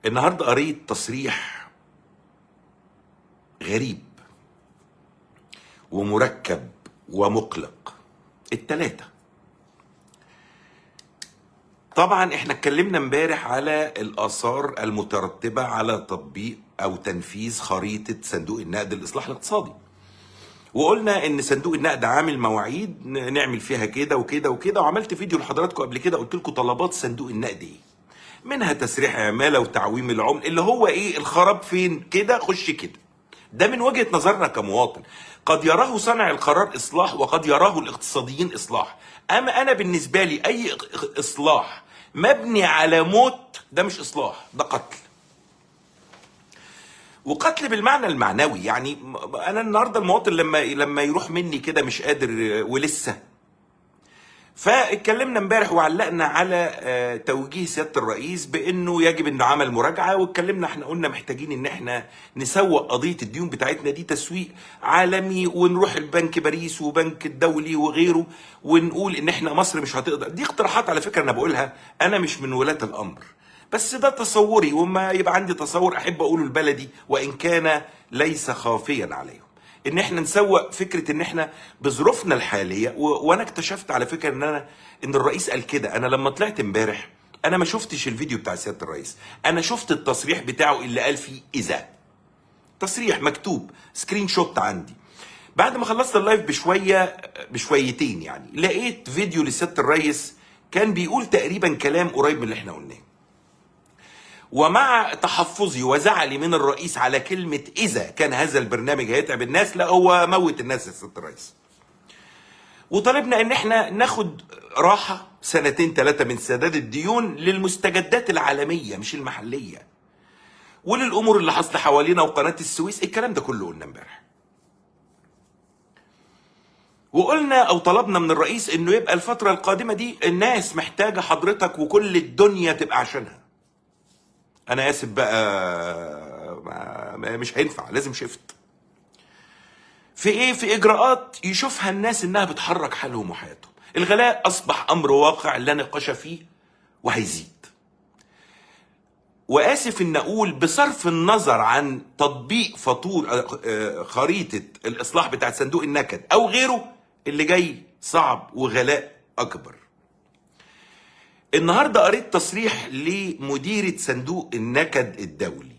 النهارده قريت تصريح غريب ومركب ومقلق، التلاتة. طبعا احنا اتكلمنا امبارح على الآثار المترتبة على تطبيق أو تنفيذ خريطة صندوق النقد للإصلاح الاقتصادي، وقلنا ان صندوق النقد عامل مواعيد نعمل فيها كده وكده وكده، وعملت فيديو لحضراتكم قبل كده قلت لكم طلبات صندوق النقد ايه، منها تسريح عماله وتعويم العمل، اللي هو ايه الخراب فين كده خش كده. ده من وجهة نظرنا كمواطن، قد يراه صانع القرار اصلاح وقد يراه الاقتصاديين اصلاح. اما انا بالنسبة لي اي اصلاح مبني على موت ده مش اصلاح، ده قتل، وقتل بالمعنى المعنوي. يعني انا النهارده المواطن لما يروح مني كده مش قادر ولسه. فاتكلمنا امبارح وعلقنا على توجيه سيادة الرئيس بانه يجب انه عمل مراجعه، واتكلمنا احنا قلنا محتاجين ان احنا نسوق قضية الديون بتاعتنا دي تسويق عالمي، ونروح البنك باريس وبنك الدولي وغيره ونقول ان احنا مصر مش هتقدر. دي اقتراحات على فكرة انا بقولها، انا مش من ولاة الامر، بس ده تصوري، وما يبقى عندي تصور احب اقوله لبلدي وان كان ليس خافيا عليهم، ان احنا نسوق فكرة ان احنا بظروفنا الحالية. وانا اكتشفت على فكرة ان الرئيس قال كده. انا لما طلعت امبارح انا ما شفتش الفيديو بتاع سيادة الرئيس، انا شفت التصريح بتاعه اللي قال فيه اذا، تصريح مكتوب screenshot عندي. بعد ما خلصت ال live بشوية بشويتين يعني لقيت فيديو لسياده الرئيس كان بيقول تقريبا كلام قريب من اللي احنا قلناه. ومع تحفظي وزعلي من الرئيس على كلمة إذا كان هذا البرنامج هيتعب الناس، لا هو موت الناس يا سيادة الرئيس. وطالبنا إن احنا ناخد راحة سنتين ثلاثة من سداد الديون للمستجدات العالمية مش المحلية، وللأمور اللي حصل حوالينا وقناة السويس، الكلام ده كله قلنا امبارح. وقلنا أو طلبنا من الرئيس إنه يبقى الفترة القادمة دي الناس محتاجة حضرتك وكل الدنيا تبقى عشانها. انا اسف بقى، مش هينفع، لازم شفت في ايه، في اجراءات يشوفها الناس انها بتحرك حالهم وحياتهم. الغلاء اصبح امر واقع لا نقاش فيه وهيزيد. واسف ان اقول بصرف النظر عن تطبيق فطور خريطة الاصلاح بتاعت صندوق النكد او غيره، اللي جاي صعب وغلاء اكبر. النهارده قريت تصريح لمديرة صندوق النكد الدولي،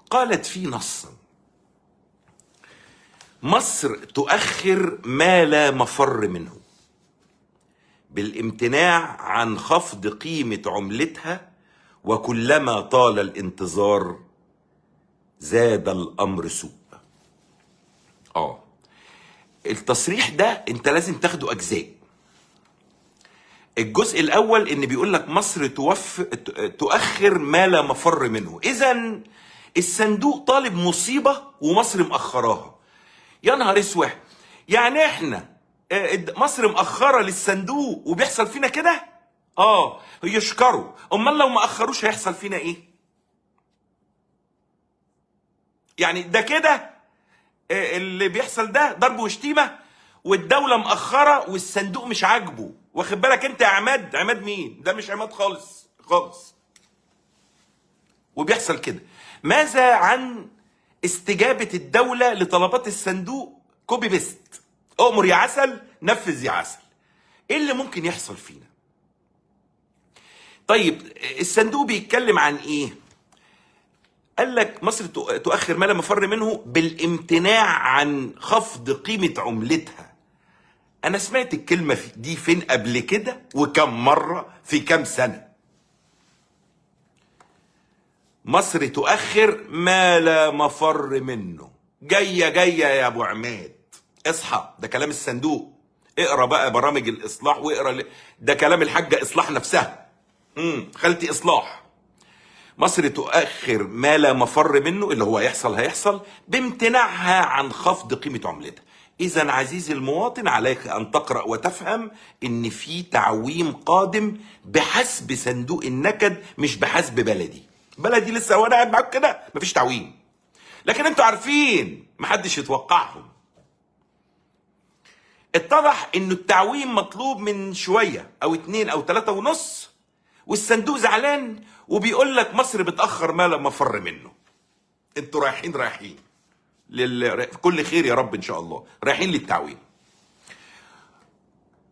قالت فيه نصا: مصر تؤخر ما لا مفر منه بالامتناع عن خفض قيمة عملتها، وكلما طال الانتظار زاد الأمر سوء. التصريح ده انت لازم تاخده أجزاء. الجزء الاول ان بيقول لك مصر تؤخر ما لا مفر منه، اذا الصندوق طالب مصيبة ومصر مأخراها. يا نهار اسود، يعني احنا مصر مأخره للصندوق وبيحصل فينا كده؟ يشكروا، امال لو ما اخروش هيحصل فينا ايه؟ يعني ده كده اللي بيحصل ده ضرب وشتيمه، والدولة مأخره والصندوق مش عاجبه. واخد بالك انت يا عماد؟ عماد مين؟ ده مش عماد خالص خالص. وبيحصل كده. ماذا عن استجابة الدولة لطلبات الصندوق؟ copy paste، أؤمر يا عسل نفذ يا عسل. ايه اللي ممكن يحصل فينا؟ طيب الصندوق بيتكلم عن ايه؟ قال لك مصر تؤخر ما لا مفر منه بالامتناع عن خفض قيمة عملتها. أنا سمعت الكلمة دي فين قبل كده وكم مرة في كم سنة؟ مصر تؤخر ما لا مفر منه. جاية جاية يا أبو عماد، اصحى، ده كلام الصندوق. اقرأ بقى برامج الإصلاح واقرأ ده كلام الحاجة إصلاح نفسها، خالتي إصلاح. مصر تؤخر ما لا مفر منه، اللي هو هيحصل هيحصل، بامتناعها عن خفض قيمة عملتها. إذا عزيزي المواطن عليك أن تقرأ وتفهم إن في تعويم قادم بحسب صندوق النكد مش بحسب بلدي. بلدي لسه وأنا قاعد معاك كده مفيش تعويم، لكن أنتوا عارفين محدش يتوقعهم. اتضح إنه التعويم مطلوب من شوية أو 2 أو 3.5، والصندوق زعلان وبيقول لك مصر بتاخر ما لا مفر منه. انتوا رايحين كل خير يا رب ان شاء الله، رايحين للتعويم.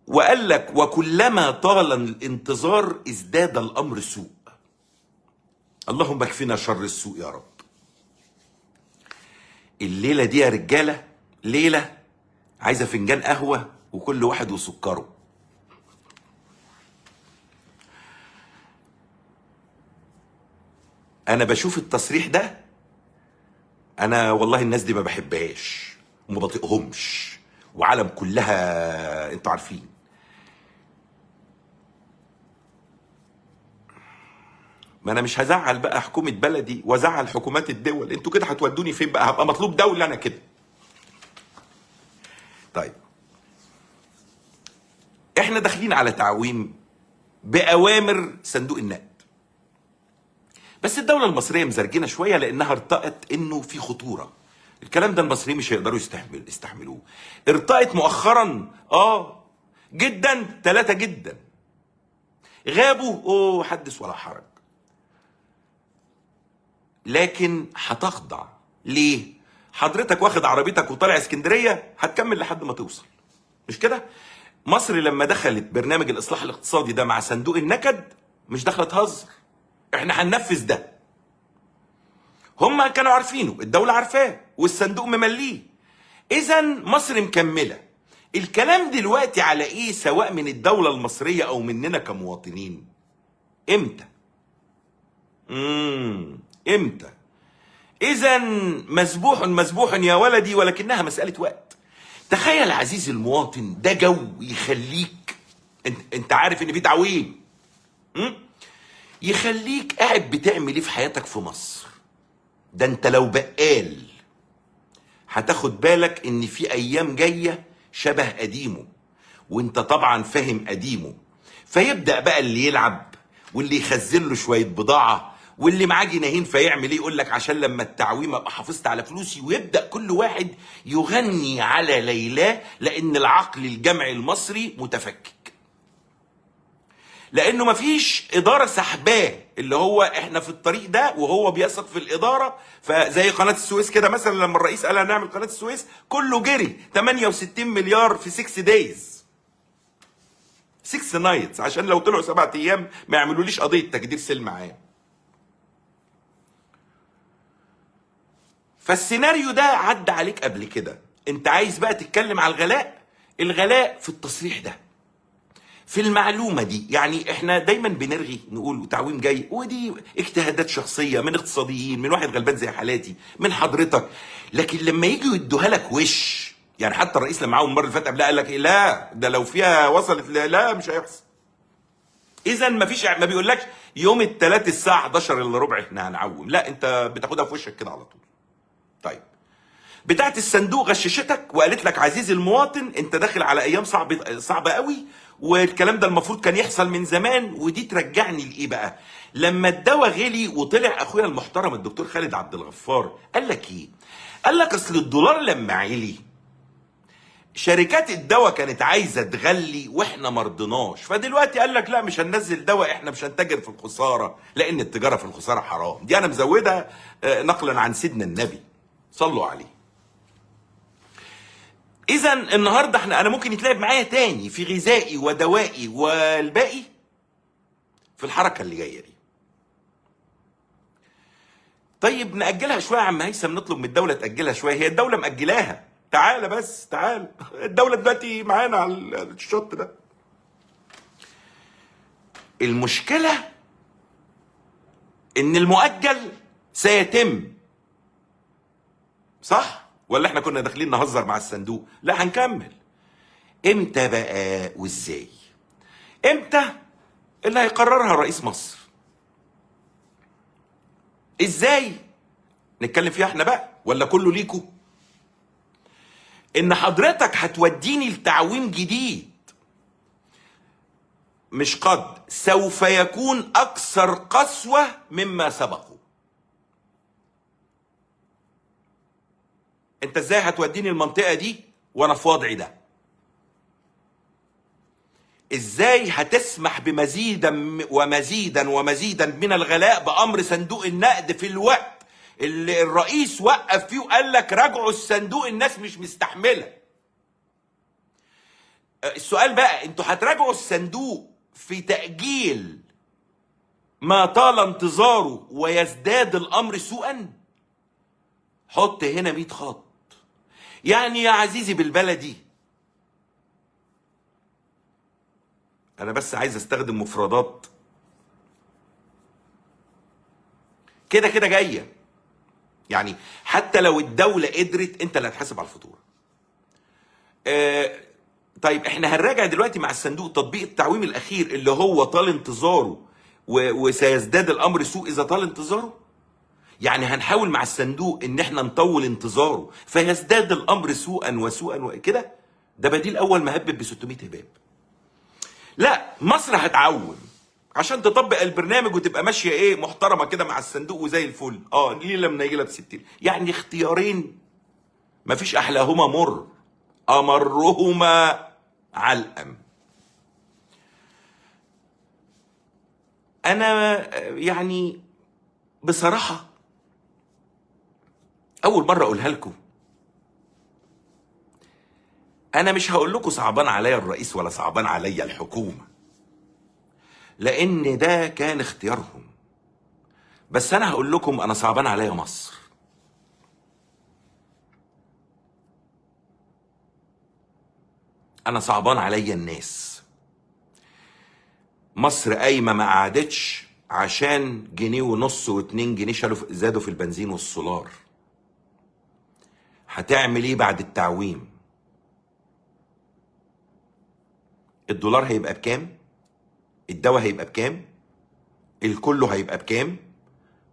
وقال لك وكلما طال الانتظار ازداد الامر سوء. اللهم اكفنا شر السوء يا رب. الليلة دي يا رجاله ليلة عايزه فنجان قهوة وكل واحد وسكره. انا بشوف التصريح ده، انا والله الناس دي ما بحبهاش وما بطيقهمش، وعالم كلها انتوا عارفين. ما انا مش هزعل بقى حكومة بلدي وازعل حكومات الدول، انتوا كده هتودوني فين بقى؟ هبقى مطلوب دولة انا كده. طيب احنا داخلين على تعويم بأوامر صندوق النقد، بس الدولة المصرية مزرجنة شوية لأنها ارتأت إنه في خطورة. الكلام ده المصريين مش هيقدروا يستحملوه. ارتأت مؤخرا جدا، 3 جدا غابوا، حدث ولا حرج، لكن هتخضع. ليه؟ حضرتك واخد عربيتك وطالع اسكندرية هتكمل لحد ما توصل، مش كده؟ مصر لما دخلت برنامج الإصلاح الاقتصادي ده مع صندوق النكد مش داخله تهزر، احنا هننفذ ده. هم كانوا عارفينه، الدولة عارفاه، والصندوق ممليه. إذا مصر مكملة. الكلام دلوقتي على إيه سواء من الدولة المصرية أو مننا كمواطنين؟ إمتى؟ إمتى؟ إذا مذبوح مذبوح يا ولدي، ولكنها مسألة وقت. تخيل عزيزي المواطن، ده جو يخليك انت عارف ان في تعويم، يخليك قاعد بتعمل ايه في حياتك في مصر؟ ده انت لو بقال هتاخد بالك ان في ايام جاية شبه قديمة، وانت طبعا فاهم قديمة. فيبدا بقى اللي يلعب واللي يخزن له شوية بضاعة واللي معاه جنيهين فيعمل ايه؟ يقول لك عشان لما التعويم ابقى حافظت على فلوسي. ويبدا كل واحد يغني على ليلاه، لان العقل الجمعي المصري متفكك، لانه مفيش ادارة سحباه اللي هو احنا في الطريق ده وهو بيثق في الادارة. فزي قناة السويس كده مثلا، لما الرئيس قال هنعمل قناة السويس كله جري 68 مليار في 6 days 6 nights، عشان لو طلعوا 7 ايام ما يعملوليش قضية تجدير سلم عام. فالسيناريو ده عدى عليك قبل كده. انت عايز بقى تتكلم على الغلاء؟ الغلاء في التصريح ده، في المعلومة دي. يعني احنا دايما بنرغي نقول تعويم جاي، ودي اجتهادات شخصية من اقتصاديين، من واحد غلبان زي حالاتي، من حضرتك. لكن لما يجوا يدوها لك وش، يعني حتى الرئيس لما عاون المرة اللي فاتت قبلها قال لك إيه؟ لا ده لو فيها وصلت لا مش هيحصل. اذا ما فيش، ما بيقولكش يوم الثلاث الساعة 11:45 احنا هنعوم، لا انت بتاخدها في وشك كده على طول. طيب بتاعت الصندوق غششتك وقالت لك عزيزي المواطن انت داخل على ايام صعبة صعبة قوي، والكلام ده المفروض كان يحصل من زمان. ودي ترجعني لايه بقى؟ لما الدواء غلي وطلع اخويا المحترم الدكتور خالد عبد الغفار قال لك ايه؟ قال لك اصل الدولار لما علي شركات الدواء كانت عايزه تغلي واحنا ما رضيناش، فدلوقتي قال لك لا مش هننزل دواء، احنا مش هنتاجر في الخسارة، لان التجارة في الخسارة حرام. دي انا مزودها نقلا عن سيدنا النبي صلوا عليه. اذا النهارده احنا انا ممكن يتلعب معايا تاني في غذائي ودوائي والباقي في الحركة اللي جاية دي. طيب ناجلها شوية يا عم هيثم، نطلب من الدولة تاجلها شوية. هي الدولة مأجلاها، تعالى بس تعال، الدولة دلوقتي معانا على الشط ده. المشكلة ان المؤجل سيتم، صح؟ ولا احنا كنا داخلين نهزر مع الصندوق؟ لا هنكمل. امتى بقى وازاي؟ امتى اللي هيقررها رئيس مصر؟ ازاي نتكلم فيها احنا بقى ولا كله ليكو؟ ان حضرتك هتوديني لتعويم جديد مش قد، سوف يكون اكثر قسوة مما سبقه. انت ازاي هتوديني المنطقة دي وانا في وضعي ده؟ ازاي هتسمح بمزيدا ومزيدا ومزيدا من الغلاء بامر صندوق النقد في الوقت اللي الرئيس وقف فيه وقال لك راجعوا الصندوق، الناس مش مستحمله. السؤال بقى، انتوا هتراجعوا الصندوق في تأجيل ما طال انتظاره ويزداد الامر سوءا؟ حط هنا 100 خط. يعني يا عزيزي بالبلدي، انا بس عايز استخدم مفردات كده كده جاية، يعني حتى لو الدولة قدرت انت اللي هتحاسب على الفاتورة. طيب احنا هنراجع دلوقتي مع الصندوق تطبيق التعويم الاخير اللي هو طال انتظاره وسيزداد الامر سوء اذا طال انتظاره. يعني هنحاول مع الصندوق ان احنا نطول انتظاره فيزداد الامر سوءا وسوءا وكده. ده بديل اول ما هبب ب 600 هباب. لا، مصر هتعوم عشان تطبق البرنامج وتبقى ماشية ايه محترمه كده مع الصندوق وزي الفل. ليلة منيله ب 60. يعني اختيارين مفيش احلاهما مر، امرهما علقم. انا يعني بصراحة اول مرة اقولها لكم، انا مش هقول لكم صعبان عليا الرئيس ولا صعبان عليا الحكومة، لان ده كان اختيارهم، بس انا هقول لكم انا صعبان عليا مصر. انا صعبان عليا الناس. مصر قايمة ما قعدتش عشان جنيه ونص و2 جنيه شالوا زادوا في البنزين والسولار. هتعمل ايه بعد التعويم؟ الدولار هيبقى بكام؟ الدواء هيبقى بكام؟ الكل هيبقى بكام؟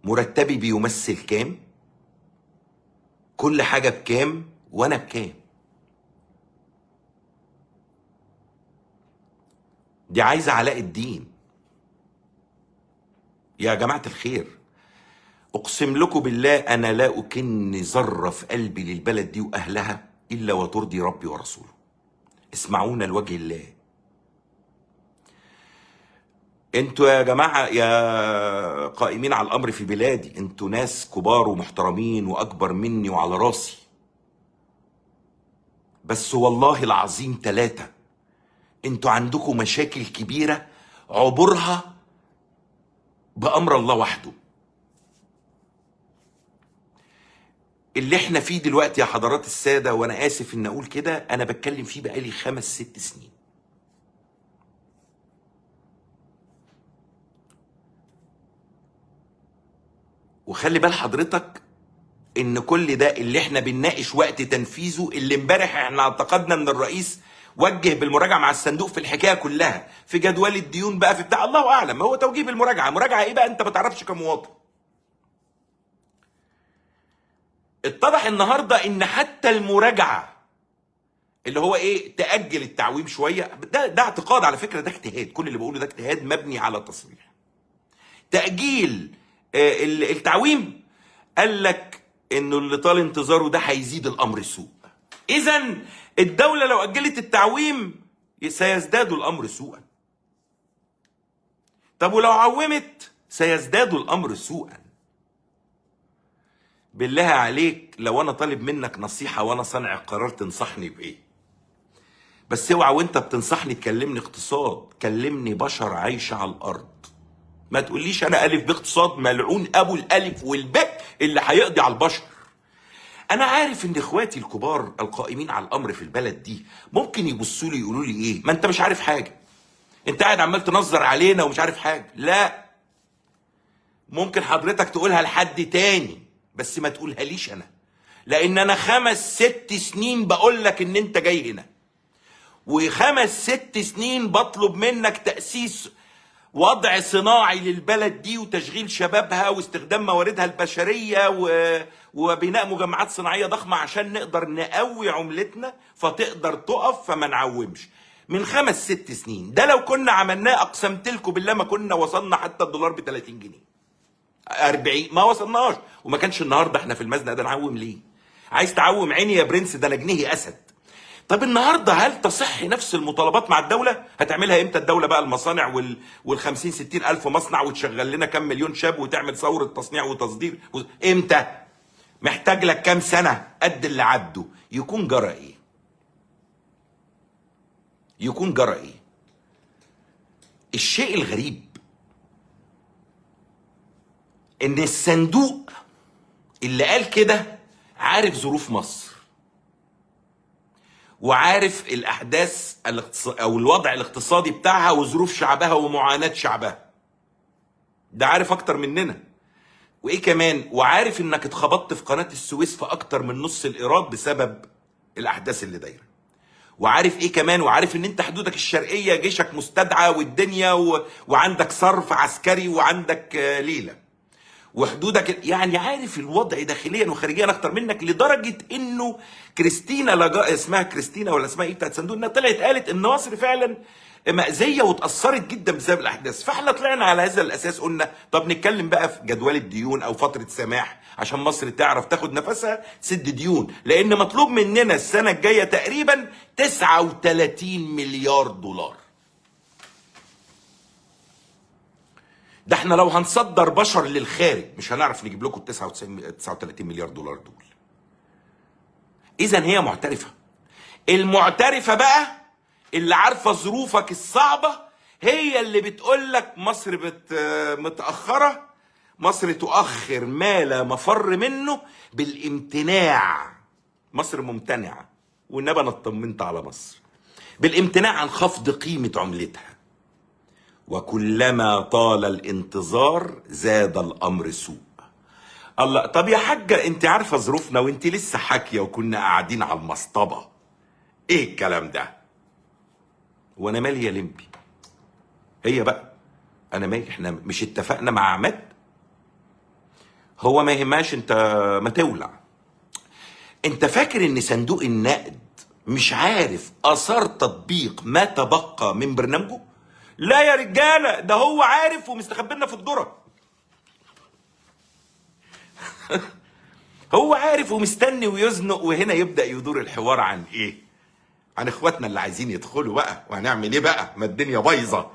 مرتبي بيمثل كام؟ كل حاجة بكام؟ وانا بكام؟ دي عايزة علاء الدين. يا جماعة الخير، اقسم لكم بالله انا لا اكن ذرة في قلبي للبلد دي واهلها الا وترضي ربي ورسوله. اسمعونا لوجه الله. انتوا يا جماعة يا قائمين على الامر في بلادي، انتوا ناس كبار ومحترمين واكبر مني وعلى راسي، بس والله العظيم 3 انتوا عندكم مشاكل كبيرة عبورها بأمر الله وحده. اللي احنا فيه دلوقتي يا حضرات السادة، وانا اسف ان اقول كده، انا بتكلم فيه بقالي 5-6 سنين. وخلي بال حضرتك ان كل ده اللي احنا بنناقش وقت تنفيذه، اللي امبارح احنا اعتقدنا ان الرئيس وجه بالمراجعة مع الصندوق في الحكاية كلها، في جدول الديون بقى، في بتاع، الله اعلم هو توجيه بالمراجعة. مراجعه ايه بقى؟ انت ما تعرفش كمواطن. اتضح النهارده ان حتى المراجعة اللي هو ايه، تاجل التعويم شوية، ده اعتقاد على فكرة، ده اجتهاد، كل اللي بقوله ده اجتهاد مبني على تصريح. تاجيل التعويم قال لك انه اللي طال انتظاره ده هيزيد الامر سوء. اذا الدولة لو اجلت التعويم سيزداد الامر سوءا. طب ولو عومت سيزداد الامر سوءا. بالله عليك لو انا طالب منك نصيحة وانا صانع القرار تنصحني بايه؟ بس اوعى وانت بتنصحني تكلمني اقتصاد، كلمني بشر عايشه على الارض. ما تقوليش انا الف باقتصاد، ملعون ابو الالف والباء اللي هيقضي على البشر. انا عارف ان اخواتي الكبار القائمين على الامر في البلد دي ممكن يبصوا لي يقولوا لي ايه، ما انت مش عارف حاجة، انت قاعد عمال تنظر علينا ومش عارف حاجة. لا، ممكن حضرتك تقولها لحد تاني بس ما تقولها ليش انا، لان انا 5-6 سنين بقول لك ان انت جاي هنا، و5-6 سنين بطلب منك تاسيس وضع صناعي للبلد دي وتشغيل شبابها واستخدام مواردها البشرية وبناء مجمعات صناعية ضخمة عشان نقدر نقوي عملتنا فتقدر تقف فما نعومش. من 5-6 سنين ده لو كنا عملناه اقسمت لكم بالله ما كنا وصلنا حتى الدولار ب 30 جنيه 40، ما وصلناش. وما كانش النهارده احنا في المزنق ده نعوم ليه؟ عايز تعوم عيني يا برنس، ده انا جنيهي اسد. طب النهارده هل تصح نفس المطالبات مع الدولة؟ هتعملها امتى الدولة بقى المصانع وال 50 60 الف مصنع وتشغل لنا كام مليون شاب وتعمل ثورة تصنيع وتصدير امتى؟ محتاج لك كام سنة قد اللي عدوا؟ يكون جرى ايه؟ يكون جرى ايه؟ الشيء الغريب ان الصندوق اللي قال كده عارف ظروف مصر وعارف الاحداث او الوضع الاقتصادي بتاعها وظروف شعبها ومعاناة شعبها، ده عارف اكتر مننا. وايه كمان؟ وعارف انك اتخبطت في قناة السويس في اكتر من نص الايراد بسبب الاحداث اللي دايرة. وعارف ايه كمان؟ وعارف ان انت حدودك الشرقية جيشك مستدعى والدنيا وعندك صرف عسكري وعندك ليلة وحدودك، يعني عارف الوضع داخليا وخارجيا اكتر منك، لدرجة انه كريستينا اسمها كريستينا ولا اسمها ايه بتاعت صندوق النقد طلعت قالت ان مصر فعلا مأزيه واتأثرت جدا بسبب الاحداث. فاحنا طلعنا على هذا الاساس قلنا طب نتكلم بقى في جدول الديون او فترة سماح عشان مصر تعرف تاخد نفسها تسد ديون، لان مطلوب مننا السنة الجاية تقريبا 39 مليار دولار. ده احنا لو هنصدر بشر للخارج مش هنعرف نجيب لكم 39 مليار دولار دول. اذا هي معترفة. المعترفه بقى اللي عارفه ظروفك الصعبة هي اللي بتقول لك مصر متاخرة، مصر تؤخر ما لا مفر منه بالامتناع. مصر ممتنعه، والنبي انا اطمنت على مصر، بالامتناع عن خفض قيمة عملتها. وكلما طال الانتظار زاد الامر سوء. الله، طب يا حاجة انت عارفه ظروفنا وانت لسه حاكيه وكنا قاعدين على المصطبه، ايه الكلام ده؟ وانا مالي يا لمبي؟ هي بقى انا مالي؟ احنا مش اتفقنا مع عماد؟ هو ما يهمهاش انت ما تولع. انت فاكر ان صندوق النقد مش عارف اثار تطبيق ما تبقى من برنامجه؟ لا يا رجاله، ده هو عارف ومستخبينا في الذرة. هو عارف ومستني ويزنق. وهنا يبدا يدور الحوار عن ايه؟ عن اخواتنا اللي عايزين يدخلوا بقى، وهنعمل ايه بقى؟ ما الدنيا بايظة.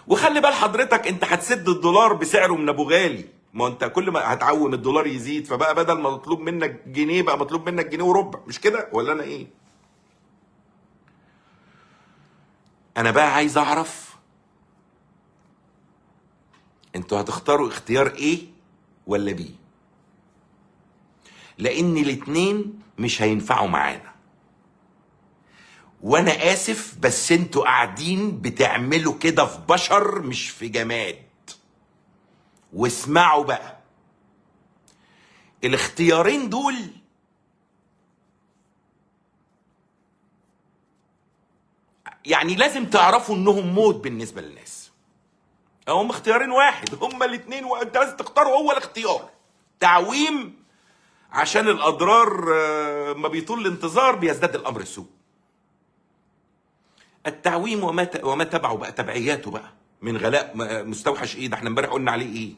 وخلي بال حضرتك انت هتسد الدولار بسعره من ابو غالي، ما انت كل ما هتعوم الدولار يزيد، فبقى بدل ما مطلوب منك جنيه بقى مطلوب منك جنيه وربع، مش كده ولا انا ايه؟ انا بقى عايز اعرف انتوا هتختاروا اختيار ايه ولا بي، لان الاتنين مش هينفعوا معانا. وانا اسف بس انتوا قاعدين بتعملوا كده في بشر مش في جماد. واسمعوا بقى، الاختيارين دول يعني لازم تعرفوا انهم موت بالنسبة للناس. هم اختيارين واحد، هما الاثنين، وانت لازم تختاروا هو الاختيار. تعويم عشان الاضرار ما بيطول الانتظار بيزداد الامر سوء. التعويم وما تبعه بقى، تبعياته بقى من غلاء مستوحش. ايه ده احنا امبارح قلنا عليه ايه؟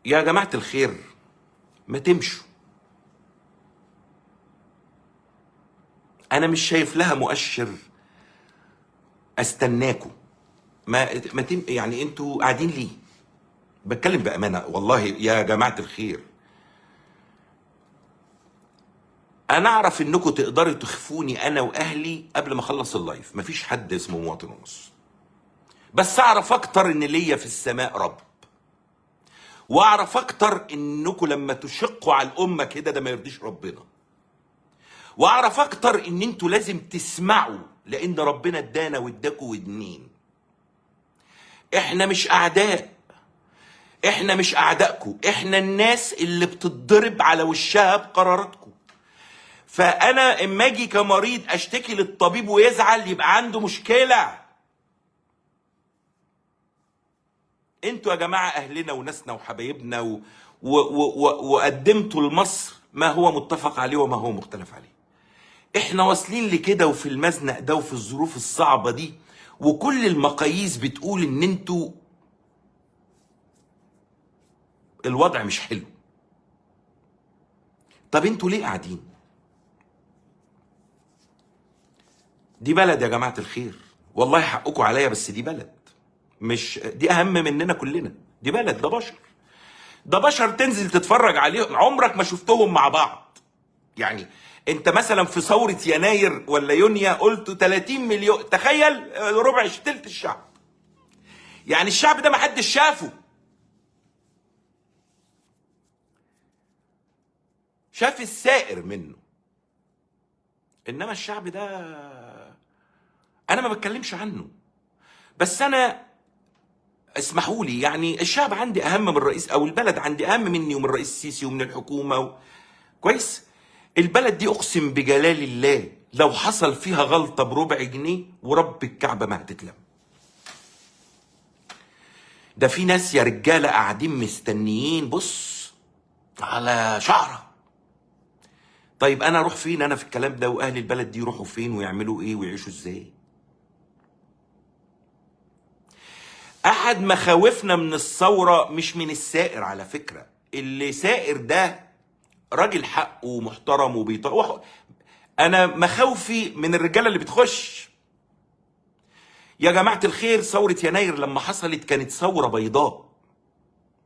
يا جماعة الخير ما تمشوا، انا مش شايف لها مؤشر. استناكوا ما تم، يعني انتوا قاعدين ليه؟ بتكلم بأمانة والله يا جماعة الخير. انا اعرف انكم تقدروا تخفوني انا واهلي قبل ما اخلص ال live، مفيش حد اسمه مواطن ونص، بس اعرف اكتر ان ليا في السماء رب، واعرف اكتر انكم لما تشقوا على الامة كده ده ما يرضيش ربنا، واعرف اكتر ان انتوا لازم تسمعوا لان ربنا ادانا واداكوا ودنين. احنا مش اعداء، احنا مش اعدائكم، احنا الناس اللي بتتضرب على وشها بقراراتكم. فانا اما اجي كمريض اشتكي للطبيب ويزعل يبقى عنده مشكلة. انتوا يا جماعة اهلنا وناسنا وحبايبنا وقدمتوا لمصر ما هو متفق عليه وما هو مختلف عليه. احنا واصلين لكده وفي المزنق ده وفي الظروف الصعبة دي، وكل المقاييس بتقول ان انتوا الوضع مش حلو. طب انتوا ليه قاعدين؟ دي بلد يا جماعة الخير، والله حقكم عليا، بس دي بلد، مش دي اهم مننا كلنا، دي بلد، ده بشر، ده بشر تنزل تتفرج عليهم عمرك ما شفتهم مع بعض. يعني انت مثلا في ثورة يناير ولا يونيو قلت 30 مليون، تخيل ربع تلت الشعب، يعني الشعب ده ما حدش شافه، شاف السائر منه، انما الشعب ده انا ما بتكلمش عنه، بس انا اسمحوا لي، يعني الشعب عندي اهم من الرئيس، او البلد عندي اهم مني ومن الرئيس السيسي ومن الحكومة كويس. البلد دي اقسم بجلال الله لو حصل فيها غلطه بربع جنيه ورب الكعبة ما هتتلم. ده في ناس يا رجاله قاعدين مستنيين بص على شعره. طيب انا اروح فين انا في الكلام ده؟ واهل البلد دي يروحوا فين ويعملوا ايه ويعيشوا ازاي؟ احد مخاوفنا من الثورة مش من السائر على فكرة، اللي سائر ده راجل حقه ومحترم وبيطلع. انا مخاوفي من الرجالة اللي بتخش. يا جماعة الخير، ثورة يناير لما حصلت كانت ثورة بيضاء،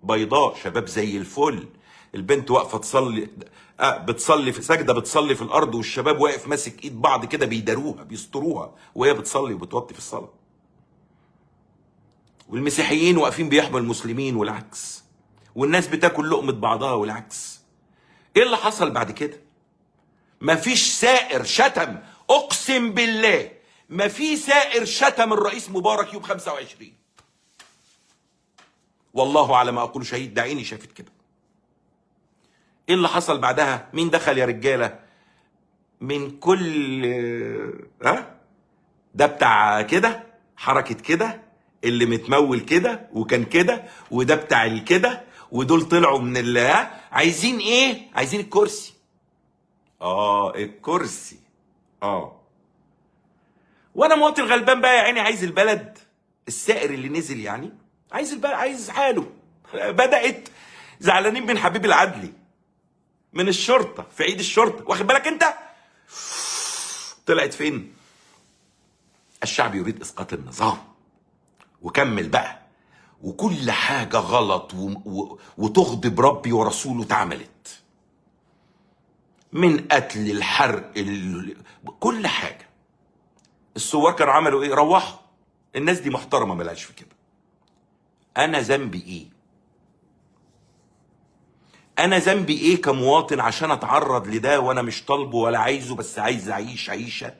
بيضاء، شباب زي الفل، البنت واقفة تصلي، بتصلي في سجدة، بتصلي في الارض، والشباب واقف ماسك ايد بعض كده بيداروها بيستروها وهي بتصلي وبتوطي في الصلاة، والمسيحيين واقفين بيحموا المسلمين والعكس، والناس بتاكل لقمة بعضها والعكس. ايه اللي حصل بعد كده؟ مفيش سائر شتم، اقسم بالله ما في سائر شتم الرئيس مبارك يوم 25، والله على ما اقول شهيد، ده عيني شافت كده. ايه اللي حصل بعدها؟ مين دخل يا رجاله؟ من كل ده بتاع كده، حركة كده، اللي متمول كده وكان كده، وده بتاع الكده، ودول طلعوا من اللي عايزين ايه؟ عايزين الكرسي. الكرسي. وانا مواطن غلبان بقى يا عيني، عايز البلد. السائر اللي نزل يعني عايز البلد، عايز حاله. بدأت زعلانين من حبيب العدلي، من الشرطة في عيد الشرطة، واخد بالك انت؟ طلعت فين؟ الشعب يريد اسقاط النظام. وكمل بقى، وكل حاجة غلط وتغضب ربي ورسوله اتعملت، من قتل، الحرق، كل حاجة. الثوار كانوا عملوا ايه؟ روحوا. الناس دي محترمة، ملهاش في كده. انا ذنبي ايه؟ انا ذنبي ايه كمواطن عشان اتعرض لده وانا مش طالبه ولا عايزه، بس عايز اعيش عيشة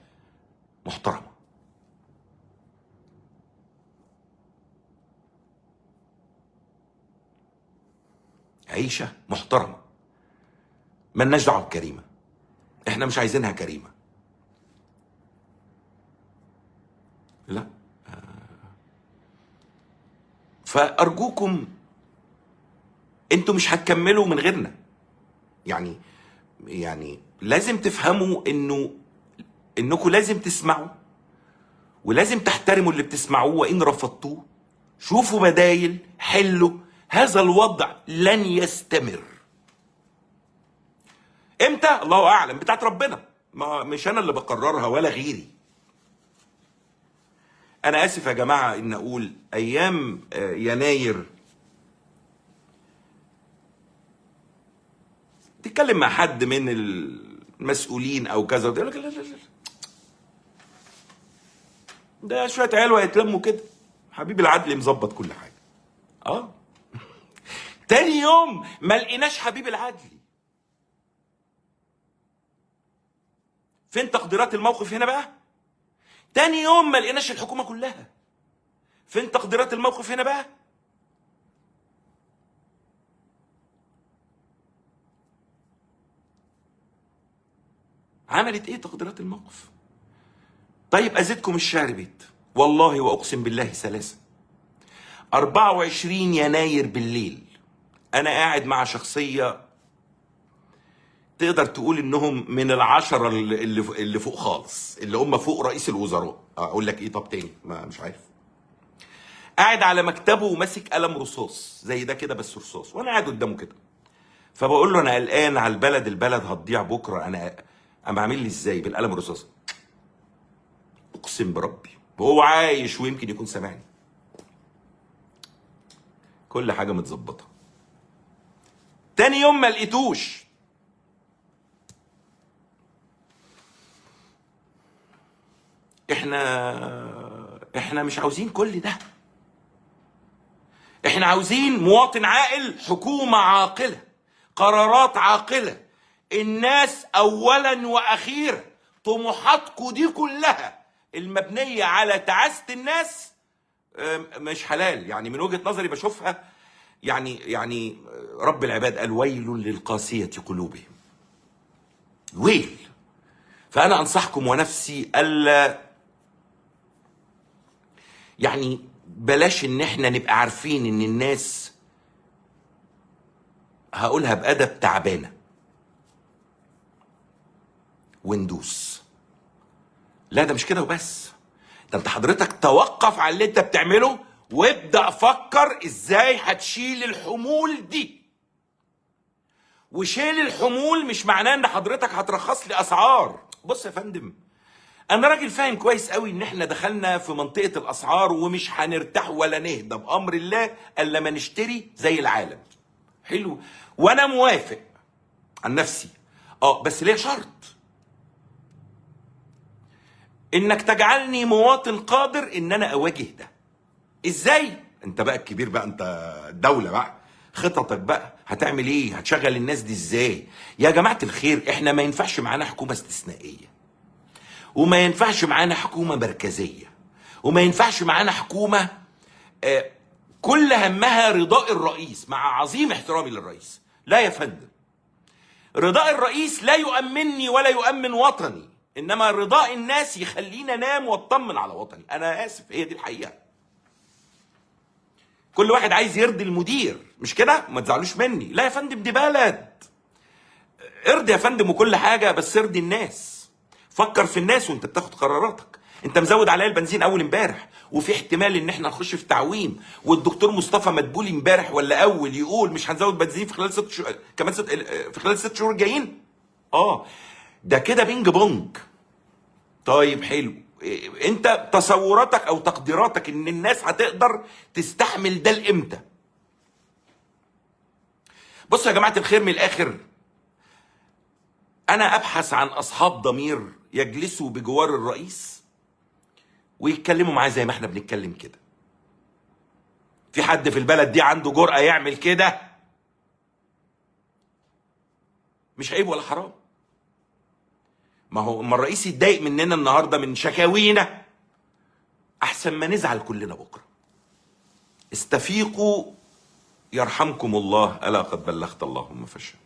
محترمة؟ عيشة محترمة، ملناش دعوة بكريمة، احنا مش عايزينها كريمة. لا، فأرجوكم انتوا مش هتكملوا من غيرنا. يعني لازم تفهموا انكم لازم تسمعوا، ولازم تحترموا اللي بتسمعوه، وان رفضتوه شوفوا بدايل، حلوا. هذا الوضع لن يستمر. امتى؟ الله اعلم، بتاعت ربنا، ما مش انا اللي بقررها ولا غيري. انا اسف يا جماعة ان اقول ايام يناير تتكلم مع حد من المسؤولين او كذا، يقول لك لا لا لا، ده شوية عيال وهيتلموا كده، حبيب العدل مظبط كل حاجة. تاني يوم ما لقيناش حبيب العدلي. فين تقديرات الموقف هنا بقى؟ تاني يوم ما لقيناش الحكومة كلها. فين تقديرات الموقف هنا بقى؟ عملت ايه تقديرات الموقف؟ طيب ازيدكم الشعر بيت، والله واقسم بالله ثلاثة. 24 يناير بالليل انا قاعد مع شخصية تقدر تقول انهم من العشرة اللي فوق خالص، اللي هم فوق رئيس الوزراء. اقول لك ايه؟ طب تاني ما مش عارف. قاعد على مكتبه وماسك قلم رصاص زي ده كده، بس رصاص، وانا قاعد قدامه كده. فبقول له انا قلقان على البلد، البلد هتضيع بكره، انا عامل لي ازاي بالقلم الرصاص؟ اقسم بربي وهو عايش ويمكن يكون سامعني، كل حاجة متظبطه. تاني يوم ما لقيتوش. احنا مش عاوزين كل ده، احنا عاوزين مواطن عاقل، حكومة عاقلة، قرارات عاقلة، الناس اولا واخيرا. طموحاتكم دي كلها المبنية على تعاسة الناس مش حلال. يعني من وجهة نظري بشوفها، يعني رب العباد قال ويل للقاسية قلوبهم، ويل. فأنا أنصحكم ونفسي ألا، يعني بلاش إن إحنا نبقى عارفين إن الناس، هقولها بأدب، تعبانة وندوس. لا ده مش كده وبس، ده انت حضرتك توقف على اللي انت بتعمله وابدأ فكر ازاي هتشيل الحمول دي. وشيل الحمول مش معناه ان حضرتك هترخص لي اسعار. بص يا فندم، انا راجل فاهم كويس قوي ان احنا دخلنا في منطقة الاسعار ومش هنرتاح ولا نهدى بامر الله الا ما نشتري زي العالم. حلو، وانا موافق عن نفسي، بس ليه شرط؟ انك تجعلني مواطن قادر ان انا اواجه ده. ازاي؟ انت بقى الكبير بقى، انت الدولة بقى، خططك بقى هتعمل ايه؟ هتشغل الناس دي ازاي؟ يا جماعة الخير، احنا ما ينفعش معانا حكومة استثنائية، وما ينفعش معانا حكومة مركزية، وما ينفعش معانا حكومة كل همها رضاء الرئيس، مع عظيم احترامي للرئيس. لا يا فندم، رضاء الرئيس لا يؤمنني ولا يؤمن وطني، انما رضاء الناس يخلينا نام واطمن على وطني. انا اسف، هي دي الحقيقة. كل واحد عايز يرضي المدير، مش كده؟ ما تزعلوش مني. لا يا فندم، دي بلد. ارضي يا فندم وكل حاجة، بس ارضي الناس. فكر في الناس وانت بتاخد قراراتك. انت مزود عليا البنزين اول امبارح، وفي احتمال ان احنا نخش في تعويم، والدكتور مصطفى مدبولي امبارح ولا اول يقول مش هنزود بنزين في خلال 6 شهور، كمان في خلال 6 شهور الجايين. ده كده بينج بونج. طيب حلو، انت تصوراتك او تقديراتك ان الناس هتقدر تستحمل ده لامتى؟ بصوا يا جماعة الخير، من الاخر انا ابحث عن اصحاب ضمير يجلسوا بجوار الرئيس ويتكلموا معاه زي ما احنا بنتكلم كده. في حد في البلد دي عنده جرأة يعمل كده؟ مش عيب ولا حرام. ما هو اما الرئيس يتضايق مننا النهارده من شكاوينا، احسن ما نزعل كلنا بكره. استفيقوا يرحمكم الله، الا قد بلغت اللهم فاشهد.